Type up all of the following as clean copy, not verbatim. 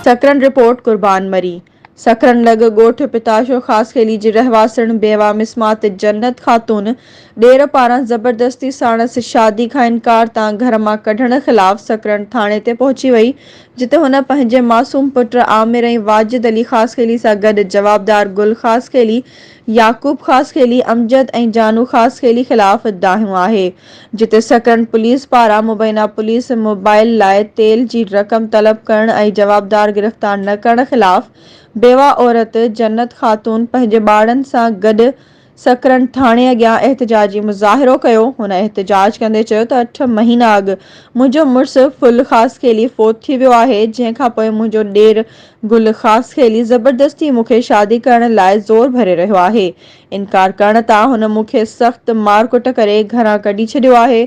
Sakrand, report, قربان مري، سڪرنڊ لڳ ڳوٺ پتاشو خاصخيلي جي رهواسڻ بيوه مسمات جنت خاتون ڏير پاران زبردستي ساڻس شادي کان انڪار تان گهر مان ڪڍڻ خلاف سڪرنڊ ٿاڻي تي پهچي وئي جتي هن پنهنجي معصوم پٽ عامر ۽ واجد علي خاصخيلي سان گڏ جوابدار گل خاصخيلي، يعقوب خاصخيلي، امجد ۽ جانو خاصخيلي خلاف دانهيو آهي جتي سڪرنڊ پوليس پاران مبينا پوليس موبائل لاء تيل جي رقم طلب ڪرڻ ۽ جوابدار گرفتار نه ڪرڻ خلاف بيوه عورت جنت خاتون پنهنجي ٻارڙن سان گڏ سڪرنڊ ٿاڻي اڳيان احتجاجي مظاهرو ڪيو. هن احتجاج ڪندي چيو ته اٺ مهينا اڳ منهنجو مڙس ڦل خاصخيلي فوت ٿي ويو آهي، جنهن کانپوء منهنجو ڏير گل خاصخيلي زبردستي مون کي شادي ڪرڻ لاء زور ڀري رهيو آهي. انڪار ڪرڻ تان هن مون کي سخت مار ڪٽ ڪري گهران ڪڍي ڇڏيو آهي.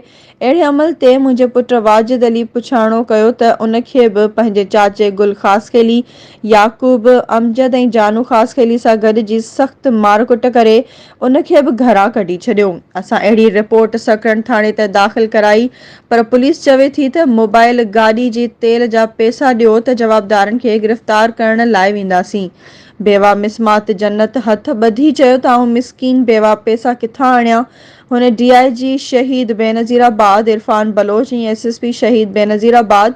اهڙي عمل تي منهنجي پٽ واجد علي پڇاڻو ڪيو ته ان کي به پنهنجي چاچي گل خاصخيلي، يعقوب، امجد ۽ جانو خاصخيلي سان گڏجي سخت مار ڪٽ ڪري ان کي به گهران ڪڍي ڇڏيو. اسان اهڙي رپورٽ سڪرنڊ ٿاڻي تي داخل ڪرائي پر پوليس چوي ٿي ته موبائل گاڏي جي تيل جا پئسا ڏيو ته جوابدارن کي گرفتار ڪرڻ لاء وينداسين. بيوه مسمات جنت هٿ ٻڌي چيو ته آئون مسڪين بيوه پئسا ڪٿان آڻيان؟ هن ڊي I جي شهيد Benazirabad Irfan Baloch ۽ S S P Shaheed Benazirabad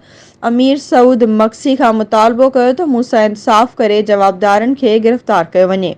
Amir Saud Magsi کان مطالبو ڪيو ته مون سان انصاف ڪري جوابدارن کي گرفتار ڪيو وڃي.